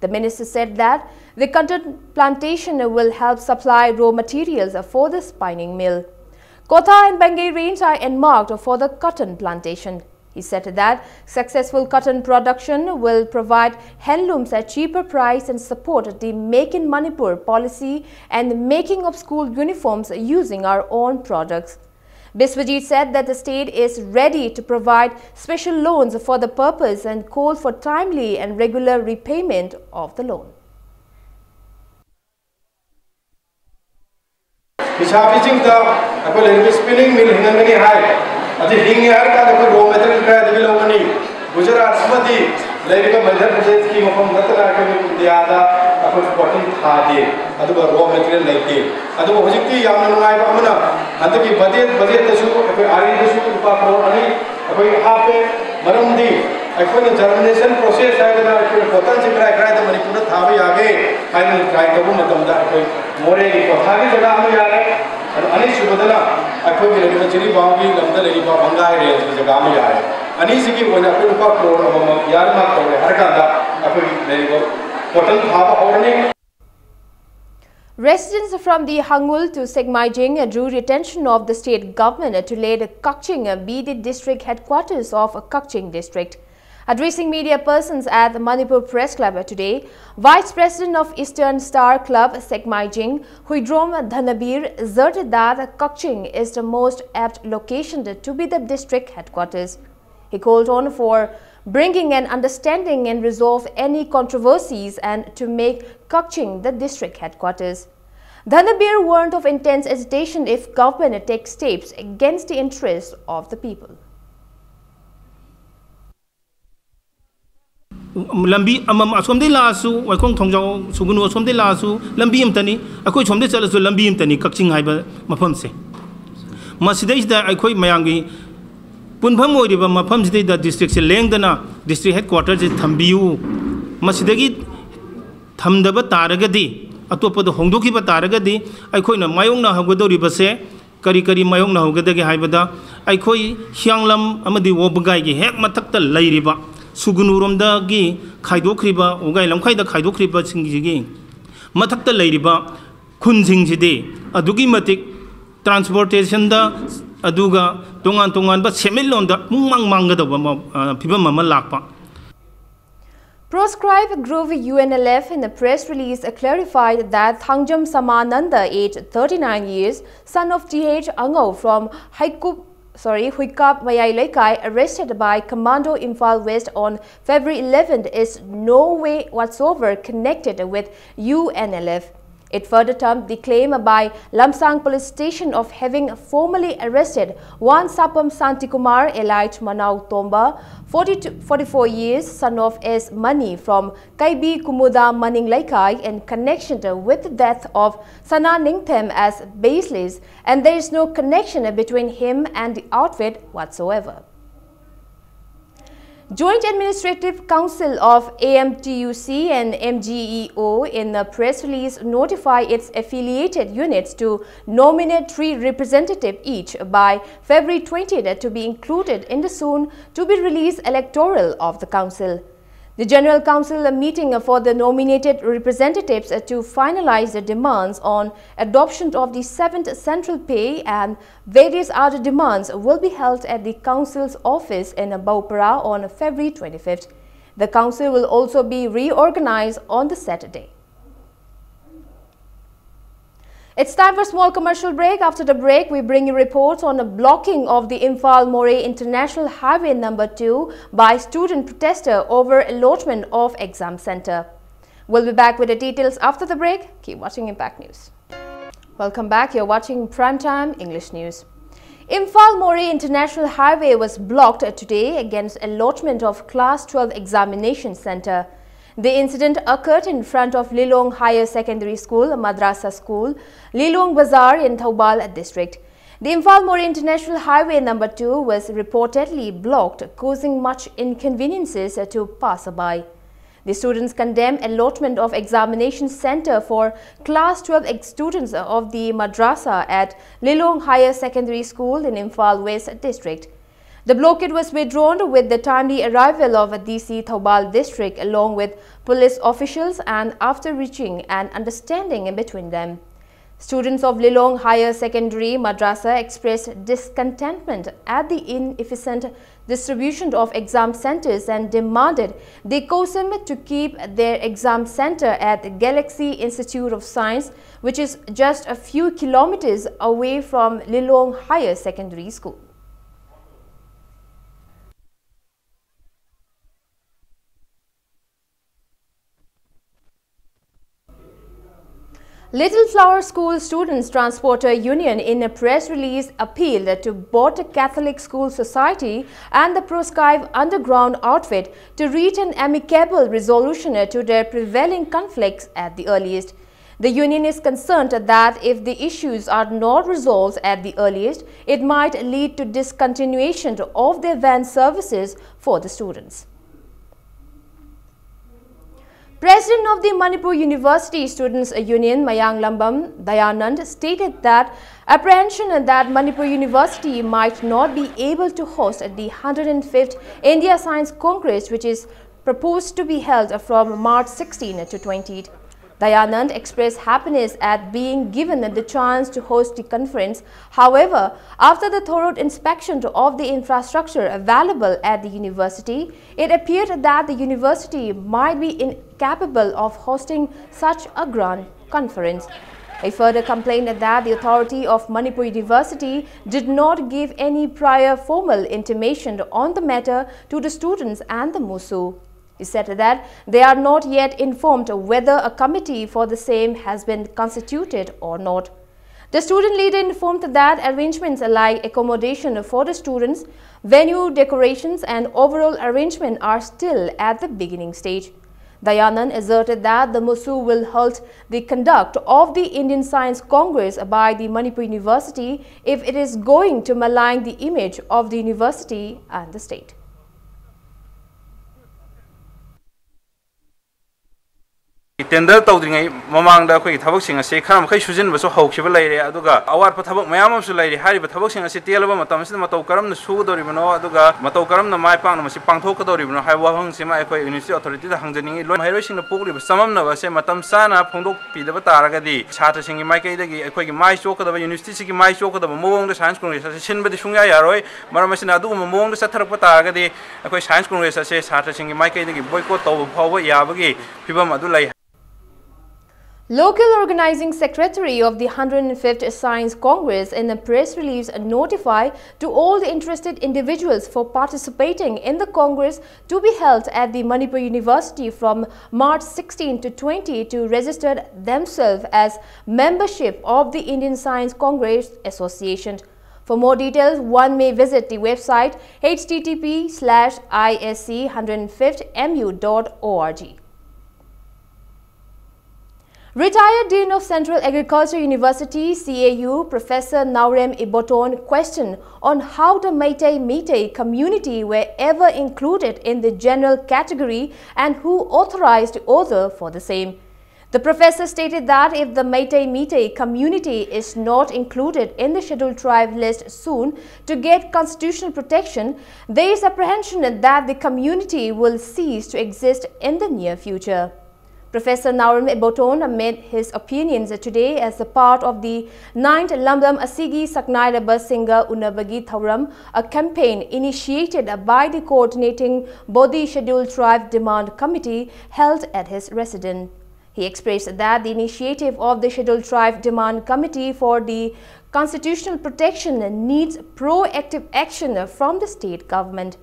The minister said that the cotton plantation will help supply raw materials for the spinning mill. Kotha and Bangei range are earmarked for the cotton plantation. He said that successful cotton production will provide handlooms at cheaper price and support the Make in Manipur policy and making of school uniforms using our own products. Biswajit said that the state is ready to provide special loans for the purpose and called for timely and regular repayment of the loan. ꯐꯤꯁꯥꯕꯤꯁꯤꯡꯗ ꯑꯩꯈꯣꯏ ꯂꯩꯔꯤꯕ ꯁ꯭ꯄꯤꯅꯤꯡ ꯃꯤꯜ ꯍꯤꯡꯍꯟꯒꯅꯤ ꯍꯥꯏ꯫ ꯑꯗꯨ ꯍꯤꯡꯉꯦ ꯍꯥꯏꯔ ꯀꯥꯟꯗ ꯑꯩꯈꯣꯏ ꯔꯣ ꯃꯦꯇꯔꯤꯌꯦꯜ ꯀꯗꯥꯏꯗꯒꯤ ꯂꯧꯒꯅꯤ? ꯒꯨꯖꯔꯥꯠ ꯑꯃꯗꯤ ꯂꯩꯔꯤꯕ ꯃꯙ꯭ꯌ ꯄ꯭ꯔꯗꯦꯁꯀꯤ ꯃꯐꯝ ꯅꯠꯇꯅ ꯑꯩꯈꯣꯏꯒꯤ ꯏꯟꯗꯤꯌꯥꯗ ꯑꯩꯈꯣꯏ ꯀꯣꯇꯟ ꯊꯥꯗꯦ, ꯑꯗꯨꯒ ꯔꯣ ꯃꯦꯇꯔꯤꯌꯦꯜ ꯂꯩꯇꯦ꯫ ꯑꯗꯨꯕꯨ ꯍꯧꯖꯤꯛꯇꯤ ꯌꯥꯝꯅ ꯅꯨꯡꯉꯥꯏꯕ ꯑꯃꯅ ꯍꯟꯗꯛꯀꯤ ꯕꯖꯦꯠ ꯕꯖꯦꯠꯇꯁꯨ ꯑꯩꯈꯣꯏ ꯑꯥꯔꯤꯗꯁꯨ ꯂꯨꯄꯥ ꯀ꯭ꯔꯣꯔ ꯑꯅꯤ ꯑꯩꯈꯣꯏ ꯍꯥꯞꯄꯦ꯫ ꯃꯔꯝꯗꯤ ꯑꯩꯈꯣꯏꯅ ꯖꯔꯃꯤꯅꯦꯁꯟ ꯄ꯭ꯔꯣꯁꯦꯁ ꯍꯥꯏꯗꯅ ꯑꯩꯈꯣꯏꯅ ꯀꯣꯇꯟꯁꯤ ꯀꯗꯥꯏ ꯀꯗꯥꯏꯗ ꯃꯅꯤꯄꯨꯔꯗ ꯊꯥꯕ ꯌꯥꯒꯦ ꯍꯥꯏꯗꯅ ꯇ꯭ꯔꯥꯏ ꯇꯧꯕ ꯃꯇꯝꯗ ꯑꯩꯈꯣꯏ ꯃꯣꯔꯦꯒꯤ ꯀ꯭ꯋꯥꯊꯥꯒꯤ ꯖꯒꯥ ꯑꯃ ꯌꯥꯔꯦ꯫ ꯑꯗꯨ ꯑꯅꯤꯁꯨꯕꯗꯅ ꯑꯩꯈꯣꯏꯒꯤ ꯂꯩꯔꯤꯕ ꯖꯤꯔꯤꯕꯥꯝꯒꯤ ꯂꯝꯗ ꯂꯩꯔꯤꯕ ꯃꯪꯒꯥꯏ ꯔꯦꯟꯖꯀꯤ ꯖꯒꯥ ꯑꯃ ꯌꯥꯔꯦ꯫ ꯑꯅꯤꯁꯤꯒꯤ ꯑꯣꯏꯅ ꯑꯩꯈꯣꯏ ꯂꯨꯄꯥ ꯀ꯭ꯔꯣꯔ ꯑꯃꯃꯝ ꯌꯥꯔꯃꯥꯔꯛ ꯇꯧꯔꯦ ꯍꯥꯏꯔꯀꯥꯟꯗ ꯑꯩꯈꯣꯏꯒꯤ ꯂꯩꯔꯤꯕ ꯀꯣꯇꯟ ꯊꯥꯕ ꯍꯧꯔꯅꯤ꯫ Residents from the Hangul to Sekmaijing drew the attention of the state government to let Kakching be the district headquarters of Kakching district. Addressing media persons at the Manipur Press Club today, Vice President of Eastern Star Club Sekmaijing, Huidrom Dhanabir, asserted that Kakching is the most apt location to be the district headquarters. He called on for bringing an understanding and resolve any controversies and to make Kakching the district headquarters. Dhanabir warned of intense agitation if government takes steps against the interests of the people. ꯂꯝꯕꯤ ꯑꯃꯃꯝ ꯑꯁꯣꯝꯗꯒꯤ ꯂꯥꯛꯑꯁꯨ, ꯋꯥꯏꯈꯣꯡ ꯊꯣꯡꯖꯥꯎ ꯁꯨꯒꯨꯅꯨ ꯑꯁꯣꯝꯗꯒꯤ ꯂꯥꯛꯑꯁꯨ ꯂꯝꯕꯤ ꯑꯃꯇꯅꯤ, ꯑꯩꯈꯣꯏ ꯁꯣꯝꯗꯒꯤ ꯆꯠꯂꯁꯨ ꯂꯝꯕꯤ ꯑꯃꯇꯅꯤ ꯀꯛꯆꯤꯡ ꯍꯥꯏꯕ ꯃꯐꯝꯁꯦ꯫ ꯃꯁꯤꯗꯩꯁꯤꯗ ꯑꯩꯈꯣꯏ ꯃꯌꯥꯝꯒꯤ ꯄꯨꯟꯐꯝ ꯑꯣꯏꯔꯤꯕ ꯃꯐꯝꯁꯤꯗꯩꯗ ꯗꯤꯁꯇ꯭ꯔꯤꯛꯁꯦ ꯂꯦꯡꯗꯅ ꯗꯤꯁꯇ꯭ꯔꯤꯛ ꯍꯦꯗꯀ꯭ꯋꯥꯇꯔꯁꯦ ꯊꯝꯕꯤꯌꯨ꯫ ꯃꯁꯤꯗꯒꯤ ꯊꯝꯗꯕ ꯇꯥꯔꯒꯗꯤ, ꯑꯇꯣꯞꯄꯗ ꯍꯣꯡꯗꯣꯛꯈꯤꯕ ꯇꯥꯔꯒꯗꯤ, ꯑꯩꯈꯣꯏꯅ ꯃꯥꯌꯣꯛꯅꯍꯧꯒꯗꯧꯔꯤꯕꯁꯦ ꯀꯔꯤ ꯀꯔꯤ ꯃꯥꯌꯣꯛꯅꯍꯧꯒꯗꯒꯦ ꯍꯥꯏꯕꯗ, ꯑꯩꯈꯣꯏ ꯍꯤꯌꯥꯡꯂꯝ ꯑꯃꯗꯤ ꯋꯥꯕꯒꯥꯏꯒꯤ ꯍꯦꯛ ꯃꯊꯛꯇ ꯂꯩꯔꯤꯕ ꯁꯨꯒꯨꯅꯨꯔꯣꯝꯗꯒꯤ ꯈꯥꯏꯗꯣꯛꯈ꯭ꯔꯤꯕ, ꯋꯥꯕꯒꯥꯏ ꯂꯝꯈꯥꯏꯗ ꯈꯥꯏꯗꯣꯛꯈ꯭ꯔꯤꯕꯁꯤꯡꯁꯤꯒꯤ ꯃꯊꯛꯇ ꯂꯩꯔꯤꯕ ꯈꯨꯟꯁꯤꯡꯁꯤꯗꯤ ꯑꯗꯨꯛꯀꯤ ꯃꯇꯤꯛ ꯇ꯭ꯔꯥꯟꯁꯄꯣꯔꯇꯦꯁꯟꯗ ꯑꯗꯨꯒ ꯇꯣꯉꯥꯟ ꯇꯣꯉꯥꯟꯕ ꯁꯦꯟꯃꯤꯠꯂꯣꯟꯗ ꯄꯨꯡꯃꯥꯡ ꯃꯥꯡꯒꯗꯧꯕ ꯃ-, ꯑ, ꯐꯤꯕꯝ ꯑꯃ ꯂꯥꯛꯄ꯫ Proscribed Group U N L F in a press release clarified that Thangjam Samananda, aged thirty-nine years, son of T H Angau from Haikup, sorry, Huikap Mayai Leikai, arrested by Commando Imphal West on February eleventh, is no way whatsoever connected with U N L F. It further termed the claim by Lamsang Police Station of having formally arrested one Sapam Santikumar, alias Manau Tomba, forty-two, forty-four years, son of S Mani from Kaibi Kumuda Maning Leikai, in connection with the death of Sana Ningthem as baseless, and there is no connection between him and the outfit whatsoever. Joint Administrative Council of A M T U C and M G E O, in a press release, notify its affiliated units to nominate three representatives each by February twentieth to be included in the soon to be released electoral of the council. The General Council meeting for the nominated representatives to finalize the demands on adoption of the seventh Central Pay and various other demands will be held at the council's office in Baupara on February twenty-fifth. The council will also be reorganized on the Saturday. It's time for a small commercial break. After the break, we bring you reports on a blocking of the Imphal Moreh International Highway number two by student protester over allotment of exam center. We'll be back with the details after the break. Keep watching Impact News. Welcome back. You're watching Primetime English News. Imphal Moreh International Highway was blocked today against allotment of Class twelve examination center. The incident occurred in front of Lilong Higher Secondary School, Madrasa School, Lilong Bazar in Thoubal district. The Imphal Moreh International Highway number two was reportedly blocked, causing much inconveniences to passerby. The students condemn allotment of examination center for class twelve ex-, students of the madrasa at Lilong Higher Secondary School in Imphal West district. The blockade was withdrawn with the timely arrival of D C Thoubal district along with police officials and after reaching an understanding in between them. Students of Lilong Higher Secondary Madrasa expressed discontentment at the inefficient distribution of exam centers and demanded the COHSEM to keep their exam center at Galaxy Institute of Science, which is just a few kilometers away from Lilong Higher Secondary School. Little Flower School Students Transporter Union, in a press release, appealed to both the Catholic School Society and the Proscribe Underground outfit to reach an amicable resolution to their prevailing conflicts at the earliest. The union is concerned that if the issues are not resolved at the earliest, it might lead to discontinuation of their van services for the students. President of the Manipur University Students Union, Mayanglambam Dayanand, stated that apprehension that Manipur University might not be able to host the one hundred fifth India Science Congress, which is proposed to be held from March sixteenth to twentieth. Dayanand expressed happiness at being given the chance to host the conference. However, after the thorough inspection of the infrastructure available at the university, it appeared that the university might be incapable of hosting such a grand conference. He further complained that the authority of Manipur University did not give any prior formal intimation on the matter to the students and the MUSU. He said that they are not yet informed whether a committee for the same has been constituted or not. The student leader informed that arrangements like accommodation for the students, venue, decorations, and overall arrangement are still at the beginning stage. Dayanand asserted that the MUSU will halt the conduct of the Indian Science Congress by the Manipur University if it is going to malign the image of the university and the state. Tender ꯇꯧꯗ꯭ꯔꯤꯉꯩ ꯃꯃꯥꯡꯗ ꯑꯩꯈꯣꯏꯒꯤ ꯊꯕꯛꯁꯤꯡ ꯑꯁꯤ ꯈꯔ ꯃꯈꯩ ꯁꯨꯖꯤꯟꯕꯁꯨ ꯍꯧꯈꯤꯕ ꯂꯩꯔꯦ, ꯑꯗꯨꯒ ꯑꯋꯥꯠꯄ ꯊꯕꯛ ꯃꯌꯥꯝ ꯑꯃꯁꯨ ꯂꯩꯔꯤ꯫ ꯍꯥꯏꯔꯤꯕ ꯊꯕꯛꯁꯤꯡ ꯑꯁꯤ ꯇꯦꯜꯂꯕ ꯃꯇꯝ ꯑꯁꯤꯗ ꯃꯇꯧ ꯀꯔꯝꯅ ꯁꯨꯒꯗꯧꯔꯤꯕꯅꯣ, ꯑꯗꯨꯒ ꯃꯇꯧ ꯀꯔꯝꯅ ꯃꯥꯏ ꯄꯥꯛꯅ ꯃꯁꯤ ꯄꯥꯡꯊꯣꯛꯀꯗꯧꯔꯤꯕꯅꯣ ꯍꯥꯏꯕ ꯋꯥꯐꯝꯁꯤꯃ ꯑꯩꯈꯣꯏ ꯌꯨꯅꯤꯚꯔꯁꯤꯇꯤ ꯑꯣꯊꯣꯔꯤꯇꯤꯗ ꯍꯪꯖꯅꯤꯡꯏ꯫ ꯂꯣꯏ ꯃꯍꯩꯔꯣꯏꯁꯤꯡꯅ ꯄꯣꯛꯂꯤꯕ ꯆꯃꯝꯅꯕ ꯑꯁꯦ ꯃꯇꯝ ꯆꯥꯅ ꯐꯣꯡꯗꯣꯛꯄꯤꯗꯕ ꯇꯥꯔꯒꯗꯤ ꯁꯥꯇ꯭ꯔꯁꯤꯡꯒꯤ ꯃꯥꯏꯀꯩꯗꯒꯤ ꯑꯩꯈꯣꯏꯒꯤ ꯃꯥꯏ ꯆꯣꯛꯀꯗꯕ, ꯌꯨꯅꯤꯚꯔꯁꯤꯇꯤꯁꯤꯒꯤ ꯃꯥꯏ ꯆꯣꯛꯀꯗꯕ ꯃꯑꯣꯡꯗ ꯁꯥꯏꯟꯁ ꯀꯣꯡꯒ꯭ꯔꯦꯁ ꯑꯁꯤ ꯁꯤꯟꯕꯗꯤ ꯁꯨꯡꯌꯥ ꯌꯥꯔꯣꯏ꯫ ꯃꯔꯝ ꯑꯁꯤꯅ ꯑꯗꯨꯒꯨꯝꯕ ꯃꯑꯣꯡꯗ ꯆꯠꯊꯔꯛꯄ ꯇꯥꯔꯒꯗꯤ ꯑꯩꯈꯣꯏ ꯁꯥꯏꯟꯁ ꯀꯣꯡꯒ꯭ꯔꯦꯁ ꯑꯁꯦ ꯁꯥꯇ꯭ꯔꯁꯤꯡꯒꯤ ꯃꯥꯏꯀꯩꯗꯒꯤ ꯕꯣꯏꯀꯣꯠ ꯇꯧꯕ ꯐꯥꯎꯕ ꯌꯥꯕꯒꯤ ꯐꯤꯕꯝ ꯑꯗꯨ ꯂꯩ꯫ Local Organizing Secretary of the one hundred fifth Science Congress, in a press release, notified to all the interested individuals for participating in the Congress to be held at the Manipur University from March sixteen to twenty to register themselves as membership of the Indian Science Congress Association. For more details, one may visit the website H T T P slash I S C hundred fifth M U dot org. Retired Dean of Central Agriculture University, C A U, Professor Naorem Iboton, questioned on how the Meitei Meitei community were ever included in the general category and who authorized the author for the same. The professor stated that if the Meitei Meitei community is not included in the Scheduled Tribe list soon to get constitutional protection, there is apprehension that the community will cease to exist in the near future. Professor Naorem Iboton made his opinions today as a part of the ninth Lamdam Asigi Saknai Raba Singa Unabagi Thauram, a campaign initiated by the coordinating Bodhi Scheduled Tribe Demand Committee held at his residence. He expressed that the initiative of the Scheduled Tribe Demand Committee for the constitutional protection needs proactive action from the state government.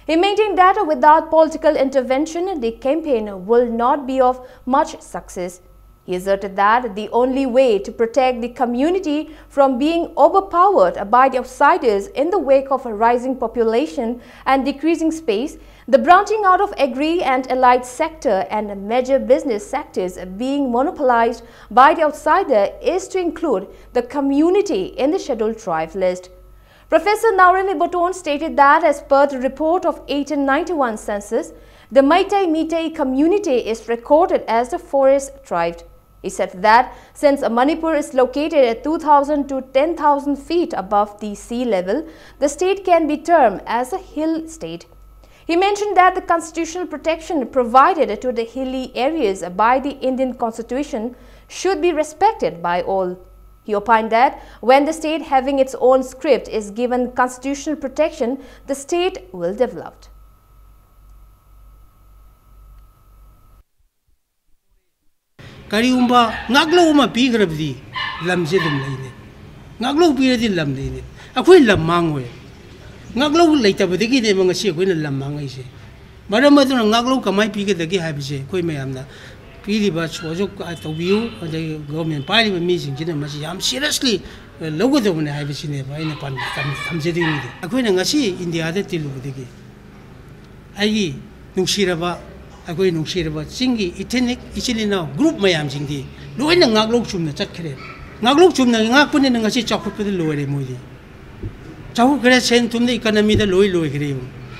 He maintained that without political intervention, the campaign will not be of much success. He asserted that the only way to protect the community from being overpowered by the outsiders in the wake of a rising population and decreasing space, the branching out of agri and allied sector and major business sectors being monopolized by the outsider is to include the community in the Scheduled Tribe list. Professor Naorem Iboton stated that as per the report of eighteen ninety-one census, the Meitei Meitei community is recorded as the forest tribe. He said that since Manipur is located at two thousand to ten thousand feet above the sea level, the state can be termed as a hill state. He mentioned that the constitutional protection provided to the hilly areas by the Indian Constitution should be respected by all. He opined that when the state having its own script is given constitutional protection, the state will develop. ꯀꯔꯤꯒꯨꯝꯕ ꯉꯥꯛꯂꯧ ꯑꯃ ꯄꯤꯈ꯭ꯔꯕꯗꯤ ꯂꯝꯁꯦ ꯑꯗꯨꯝ ꯂꯩꯅꯤ꯫ ꯉꯥꯛꯂꯧ ꯄꯤꯔꯗꯤ ꯂꯝ ꯂꯩꯅꯤ꯫ ꯑꯩꯈꯣꯏ ꯂꯝ ꯃꯥꯡꯉꯣꯏ꯫ ꯉꯥꯛꯂꯧ ꯂꯩꯇꯕꯗꯒꯤꯅꯦꯕ ꯉꯁꯤ ꯑꯩꯈꯣꯏꯅ ꯂꯝ ꯃꯥꯡꯉꯛꯏꯁꯦ꯫ ꯃꯔꯝ ꯑꯗꯨꯅ ꯉꯥꯛꯂꯧ ꯀꯃꯥꯏꯅ ꯄꯤꯒꯗꯒꯦ ꯍꯥꯏꯕꯁꯦ ꯑꯩꯈꯣꯏ ꯃꯌꯥꯝꯅ ꯄꯤꯔꯤꯕ ꯁꯍꯖꯣꯛ ꯇꯧꯕꯤꯌꯨ, ꯑꯗꯒꯤ ꯒꯣꯔꯃꯦꯟ ꯄꯥꯏꯔꯤꯕ ꯃꯤꯁꯤꯡꯁꯤꯅ ꯃꯁꯤ ꯌꯥꯝ ꯁꯤꯔꯤꯌꯁꯂꯤ ꯂꯧꯒꯗꯕꯅꯤ ꯍꯥꯏꯕꯁꯤꯅꯦꯕ ꯑꯩꯅ ꯄꯥꯟ- ꯇꯝ- ꯇꯝꯖꯅꯤꯡꯉꯤꯗꯤ꯫ ꯑꯩꯈꯣꯏꯅ ꯉꯁꯤ ꯏꯟꯗꯤꯌꯥꯗ ꯇꯤꯜꯂꯨꯕꯗꯒꯤ ꯑꯩꯒꯤ ꯅꯨꯡꯁꯤꯔꯕ, ꯑꯩꯈꯣꯏ ꯅꯨꯡꯁꯤꯔꯕ ꯆꯤꯡꯒꯤ ꯏꯊꯤꯅꯤꯛ ꯏꯆꯤꯜ ꯏꯅꯥꯎ ꯒ꯭ꯔꯨꯞ ꯃꯌꯥꯝꯁꯤꯡꯗꯤ ꯂꯣꯏꯅ ꯉꯥꯛꯂꯧ ꯆꯨꯝꯅ ꯆꯠꯈ꯭ꯔꯦ꯫ ꯉꯥꯛꯂꯧ ꯆꯨꯝꯅ ꯉꯥꯛꯄꯅꯤꯅ ꯉꯁꯤ ꯆꯥꯎꯈꯠꯄꯗ ꯂꯣꯏꯔꯦ ꯃꯣꯏꯗꯤ꯫ ꯆꯥꯎꯈꯠꯈ꯭ꯔꯦ, ꯁꯦꯟ ꯊꯨꯝꯗ, ꯏꯀꯅꯃꯤꯗ ꯂꯣꯏ ꯂꯣꯏꯈ꯭ꯔꯦ꯫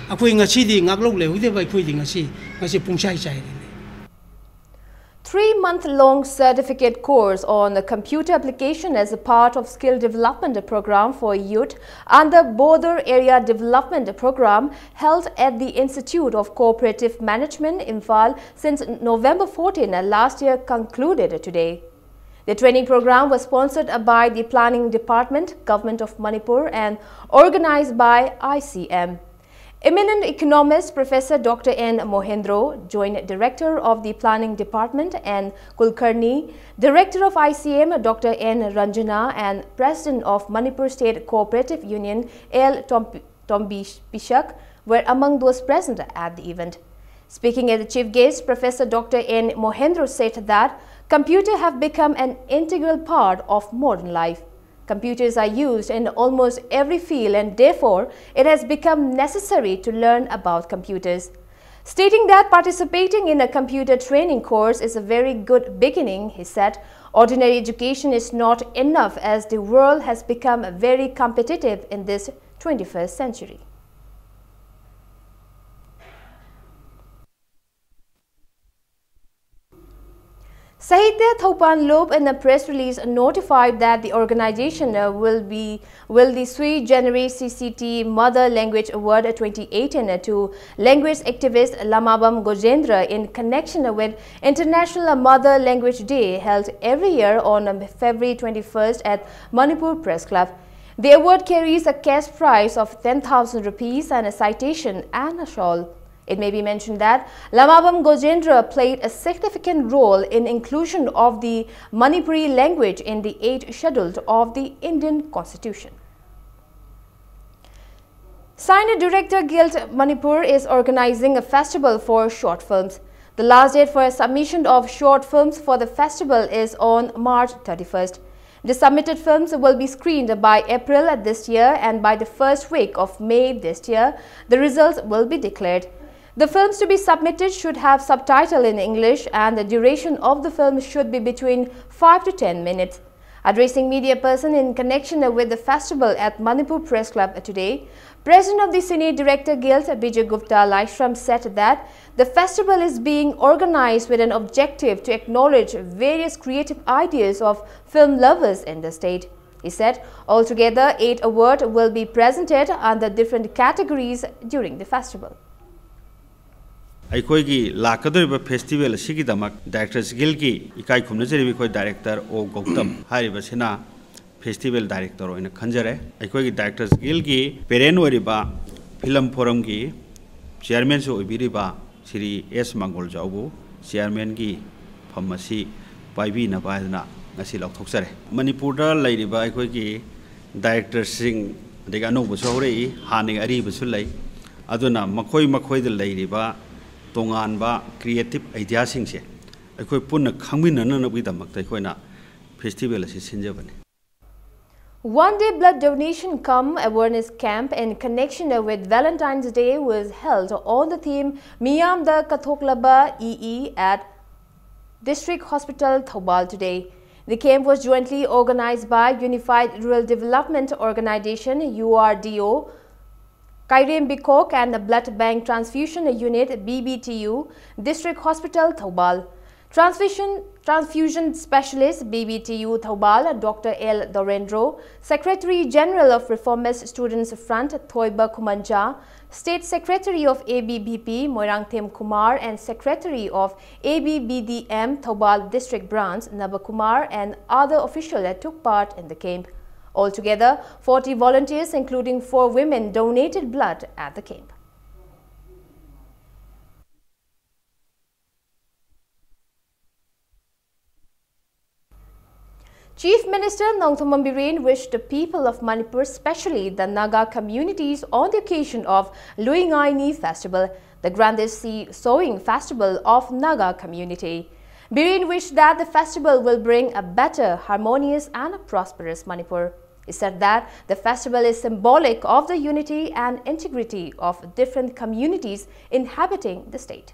ꯑꯩꯈꯣꯏ ꯉꯁꯤꯗꯤ ꯉꯥꯛꯂꯧ ꯂꯩꯍꯧꯗꯦꯕ, ꯑꯩꯈꯣꯏꯗꯤ ꯉꯁꯤ, ꯉꯁꯤ ꯄꯨꯡꯆꯥꯏ ꯆꯥꯏꯔꯦꯅꯦ꯫ Three-month-long certificate course on the computer application as a part of skill development program for youth under Border Area Development Program held at the Institute of Cooperative Management, Imphal, since November fourteen last year concluded today. The training program was sponsored by the Planning Department, Government of Manipur, and organized by I C M. Eminent economist Professor Doctor N Mohendro, Joint Director of the Planning Department, and Kulkarni, Director of I C M, Doctor N Ranjana, and President of Manipur State Cooperative Union, L Tombi- Tombi Pishak, were among those present at the event. Speaking as the chief guest, Professor Doctor N Mohendro said that computers have become an integral part of modern life. Computers are used in almost every field, and therefore it has become necessary to learn about computers. Stating that participating in a computer training course is a very good beginning, he said, Ordinary education is not enough as the world has become very competitive in this twenty-first century. Sahitya Thoubal Lop, in a press release, notified that the organization, uh, will be, will the sui generis C C T Mother Language Award twenty eighteen to language activist Lamabam Gojendra in connection with International Mother Language Day, held every year on, um, February twenty-first at Manipur Press Club. The award carries a cash prize of ten thousand rupees and a citation and a shawl. It may be mentioned that Lamabam Gojendra played a significant role in inclusion of the Manipuri language in the eighth schedule of the Indian Constitution. Sine Director Guild Manipur is organizing a festival for short films. The last date for submission of short films for the festival is on March thirty-first. The submitted films will be screened by April this year, and by the first week of May this year, the results will be declared. The films to be submitted should have subtitle in English, and the duration of the film should be between five to ten minutes. Addressing media person in connection with the festival at Manipur Press Club today, President of the Sine Director Guild, Bijay Gupta Laishram, said that the festival is being organized with an objective to acknowledge various creative ideas of film lovers in the state. He said altogether eight awards will be presented under different categories during the festival. ꯑꯩꯈꯣꯏꯒꯤ ꯂꯥꯛꯀꯗꯧꯔꯤꯕ ꯐꯦꯁꯇꯤꯚꯦꯜ ꯑꯁꯤꯒꯤꯗꯃꯛ ꯗꯥꯏꯔꯦꯛꯇꯔꯁ ꯒꯤꯜꯒꯤ ꯏꯀꯥꯏ ꯈꯨꯝꯅꯖꯔꯤꯕ ꯑꯩꯈꯣꯏ ꯗꯥꯏꯔꯦꯛꯇꯔ ꯑꯣ ꯒꯧꯇꯝ ꯍꯥꯏꯔꯤꯕꯁꯤꯅ ꯐꯦꯁꯇꯤꯚꯦꯜ ꯗꯥꯏꯔꯦꯛꯇꯔ ꯑꯣꯏꯅ ꯈꯟꯖꯔꯦ꯫ ꯑꯩꯈꯣꯏꯒꯤ ꯗꯥꯏꯔꯦꯛꯇꯔꯁ ꯒꯤꯜꯒꯤ ꯄꯦꯔꯦꯟ ꯑꯣꯏꯔꯤꯕ ꯐꯤꯂꯝ ꯐꯣꯔꯝꯒꯤ ꯆꯤꯌꯥꯔꯃꯦꯟꯁꯨ ꯑꯣꯏꯕꯤꯔꯤꯕ ꯁ꯭ꯔꯤ ꯑꯦꯁ ꯃꯪꯒꯣꯜꯖꯥꯎꯕꯨ ꯆꯤꯌꯥꯔꯃꯦꯟꯒꯤ ꯐꯝ ꯑꯁꯤ ꯄꯥꯏꯕꯤꯅꯕ ꯍꯥꯏꯗꯅ ꯉꯁꯤ ꯂꯥꯎꯊꯣꯛꯆꯔꯦ꯫ ꯃꯅꯤꯄꯨꯔꯗ ꯂꯩꯔꯤꯕ ꯑꯩꯈꯣꯏꯒꯤ ꯗꯥꯏꯔꯦꯛꯇꯔꯁꯤꯡ, ꯑꯗꯒꯤ ꯑꯅꯧꯕꯁꯨ ꯍꯧꯔꯛꯏ, ꯍꯥꯟꯅꯒꯤ ꯑꯔꯤꯕꯁꯨ ꯂꯩ꯫ ꯑꯗꯨꯅ ꯃꯈꯣꯏ ꯃꯈꯣꯏꯗ ꯂꯩꯔꯤꯕ ꯇꯣꯉꯥꯟꯕ ꯀ꯭ꯔꯤꯌꯦꯇꯤꯞ ꯑꯥꯏꯗꯤꯌꯥꯁꯤꯡꯁꯦ ꯑꯩꯈꯣꯏ ꯄꯨꯟꯅ ꯈꯪꯃꯤꯟꯅꯅꯕꯒꯤꯗꯃꯛꯇ ꯑꯩꯈꯣꯏꯅ ꯐꯦꯁꯇꯤꯚꯦꯜ ꯑꯁꯤ ꯁꯤꯟꯖꯕꯅꯤ꯫ One day blood donation cum awareness camp in connection with Valentine's Day was held on the theme Miyamda Kathoklaba Ee at District Hospital Thoubal today. The camp was jointly organized by Unified Rural Development Organization, U R D O, Kairem Bikok and the Blood Bank Transfusion Unit, B B T U, District Hospital, Thoubal. Transfusion, Transfusion Specialist, B B T U, Thoubal, Doctor L Dorendro, Secretary General of Reformist Students Front, Thoiba Khumanja, State Secretary of A B V P, Moirangthem Kumar, and Secretary of A B V D M, Thoubal District Branch, Naba Kumar, and other officials took part in the camp. Altogether, forty volunteers, including four women, donated blood at the camp. Chief Minister Nongthymmam Biren wished the people of Manipur, especially the Naga communities, on the occasion of Luingaini Festival, the grandest seed sowing festival of Naga community. Biren wished that the festival will bring a better, harmonious and a prosperous Manipur. He said that the festival is symbolic of the unity and integrity of different communities inhabiting the state.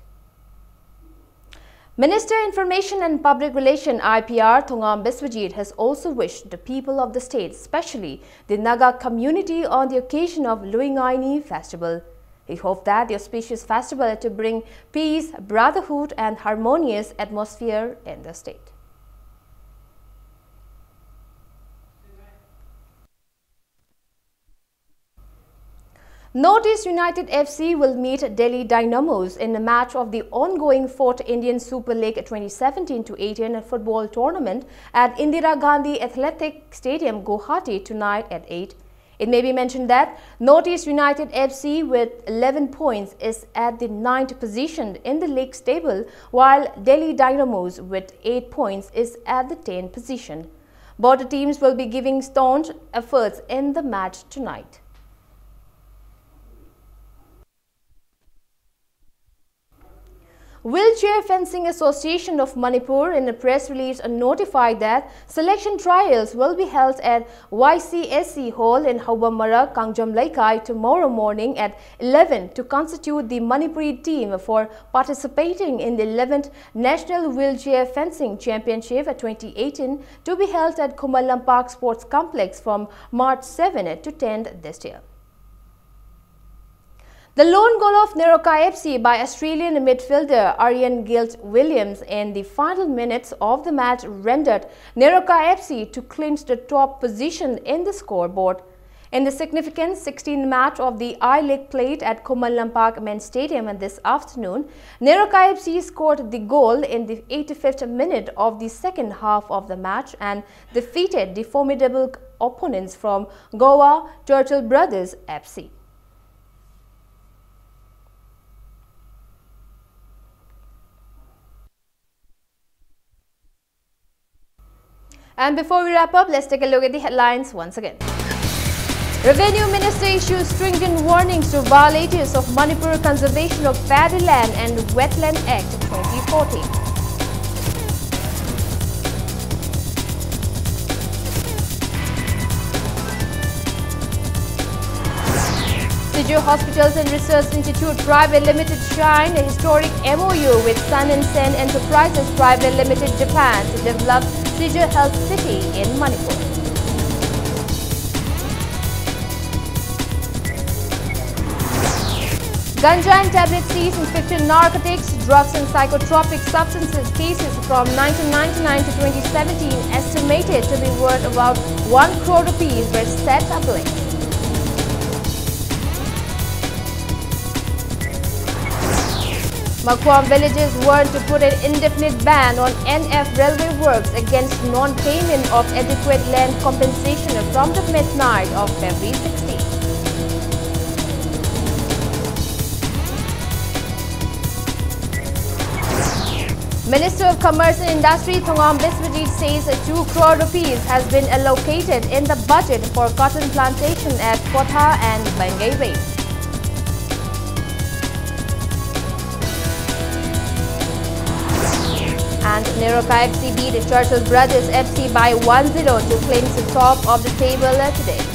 Minister Information and Public Relation, I P R, Thongam Biswajit has also wished the people of the state, especially the Naga community, on the occasion of Luingaini Festival. He hoped that the auspicious festival to bring peace, brotherhood and harmonious atmosphere in the state. Northeast United F C will meet Delhi Dynamos in a match of the ongoing fourth Indian Super League twenty seventeen to eighteen football tournament at Indira Gandhi Athletic Stadium, Guwahati, tonight at eight. It may be mentioned that Northeast United F C with eleven points is at the ninth position in the league's table, while Delhi Dynamos with eight points is at the tenth position. Both the teams will be giving staunch efforts in the match tonight. Wheelchair Fencing Association of Manipur, in a press release, notified that selection trials will be held at Y C S C Hall in Haubamara, Kangjam Leikai tomorrow morning at eleven to constitute the Manipuri team for participating in the eleventh National Wheelchair Fencing Championship twenty eighteen, to be held at Khumailampak Sports Complex from March seventh to tenth this year. The lone goal of NEROCA F C by Australian midfielder Arian Gilt Williams in the final minutes of the match rendered NEROCA F C to clinch the top position in the scoreboard. In the significant sixteenth match of the I-League played at Khumailampak Men's Stadium this afternoon, NEROCA F C scored the goal in the eighty-fifth minute of the second half of the match and defeated the formidable opponents from Goa, Turtle Brothers F C. And before we wrap up, let's take a look at the headlines once again. Revenue Minister issues stringent warnings to violators of Manipur Conservation of Paddy Land and Wetland Act twenty fourteen. Sijo Hospitals and Research Institute Private Limited signed a historic M O U with Sun and Sen Enterprises Private Limited, Japan, to develop Sijo Health City in Manipur. Ganja and tablet seized, infected narcotics, drugs and psychotropic substances cases from nineteen ninety-nine to twenty seventeen estimated to be worth about one crore rupees were set ablaze. Makuam villagers warned to put an indefinite ban on N F railway works against non-payment of adequate land compensation from the midnight of February sixteenth. Minister of Commerce and Industry Thongam Biswajit says two crore rupees has been allocated in the budget for cotton plantation at Kotha and Bangaiway. Neroka F C beat Chartered Brothers F C by one zero to clinch the top of the table today.